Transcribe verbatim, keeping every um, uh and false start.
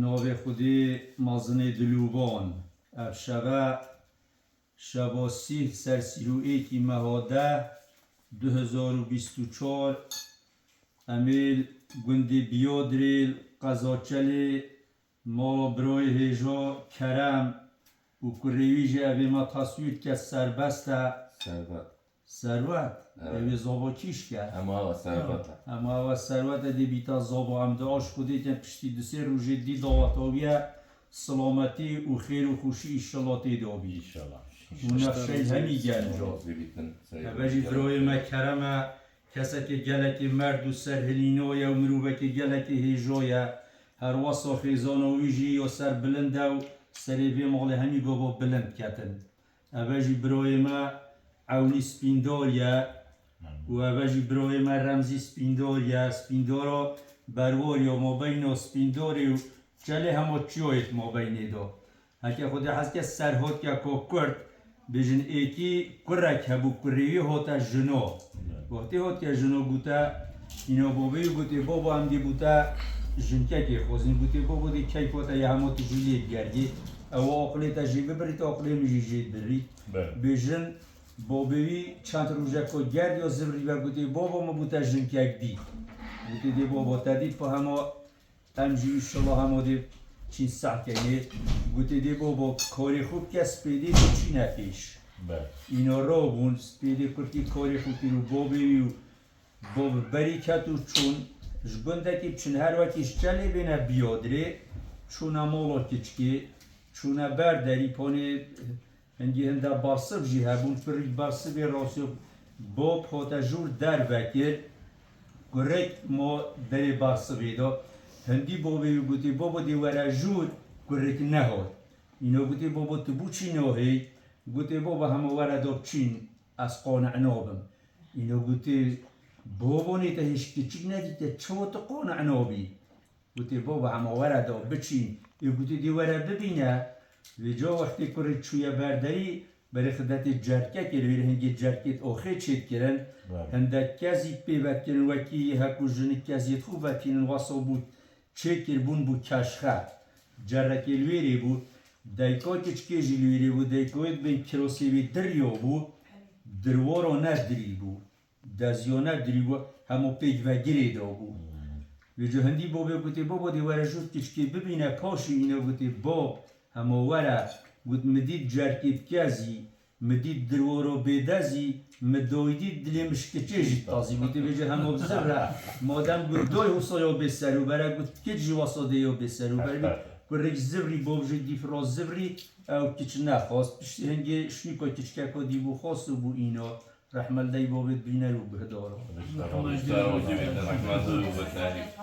Navê Xwedê mezinê dilûvan. Ev şeve, şeva sîh ser sîh û êkî meha deh, du hezar û bîst û çar, em ê li gundê Biyadirê, qeza Çelê, mala birayê hêja Kerem û kurê wî jî evê me taswîr dike, Serbest e. Servet. Serwet. Evet. Ew ê zava kîşk e. Hema ew Serwet e. Hema ew Serwet e, dê bîta zava em di aşk û dêken piştî du sê rojê dî daweta wî ye. Silametî û xêr û xweşî înşallah tê de bî. Înşallah. Û nefşeyl hemî genc. Razî bîtin. Eve jî birayê me Kerem e, kesekê gelekê merd û serhilîno ye û mirovekê gelekê hêja ye. Her wesa xêzana wî jî ya ser bilind e û serê vê malê hemî gava bilind ketin. Eve jî birayê me Ewnî Spîndar ye û eve jî birayê me Remzî Spîndar ye. Spîndara berwar ya mabeyna Spîndarê û Çelê hema çiyayê di mabeynê de. Heke Xwedê hez ke Serhat ke ka kurd, bêjin êkî kurek hebû, kurê wî hate jino. Wextê hatiye jino gote, îna bavê wî gotê, baba, em dê bo te jinkekê xwezin. Gotê, baba, dê keyfa te ya hema tu jî lê bigergê. Ew aqilê te jê bibirît, aqilê min jî jê dibirît. Be. Bêjin, bavê wî çend rojeka gerdiya zivrî ve gotê, baba, min bo te jinkek dît. Gotê, dê baba te dît, pa hema em jî înşallah hema dê çîn seh kenê. Gotê, dê baba, karê xwe bike, spêdê biçîne pêş. Be. Îna rabûn, spêdê kurtî karê xwe kir û bavê wî û bav berî ket û çûn. Ji gundekî biçin, her wekî ji Çelê bêne Biyadirê, çûne mala kiçikê, çûne ber derî, panê Hingî hinda bersiv jî hebûn, kurî bersivê rasiyo bab hate jûr derve kir. Kurek ma berê bersivê de. Hindî bavê wî gotê, baba, dê were jûr, kurek nehat. Îno gotê, baba, tu bo çî nahêy? Gotê, baba, hema were de biçîn, ez qane nabim. Îno gotê, baba, nê te hêj kiçik nedîte, çawa tu qane nabî? Gotê, baba, hema were da biçîn. Ê gotê, dê were bibîne. Vêca wextê kurê çûye ber derî, berê xidetê cerkekê, li wêrê hingê cerkê oxê çêdikirin. Belê. Hindek kezî pê vetkirin, wekî hekû jinik keziyê xwe vetînin, wesa bû çêkir, bûn bû keşxe. Cerekê li wêrê bû. Dayka kiçikê jî li wêrê bû. Dayka wê dibên kirosê wê diryo bû. Dirwaro ne dirî bû. Deziyone dirî bû, hemo pêk ve girê da bû. Hmm. Vêca hindî bobê gotê, baba, dê were jûr kiçikê bibîne, paşê îne gotê, bab, hemo were, got, mi dît cerkê bi kezî, mi dît dirwaro bêdezî, mi doy dît dilê mişkiçê jî tazî. Gotê, vêca hemo bi zivre, madem got doy wisa yo bê serûbere, got, kiç jî wasa dê yo bê serûbere. Kurek zivrî, bab jî dîfira zivrî, ew kiç nexwast. Piştî hingê şnîka kiçkeka dî bû, xwast û bû îna. Rehmeldey bavê bîner û guhdara. Rehmet û bereketê.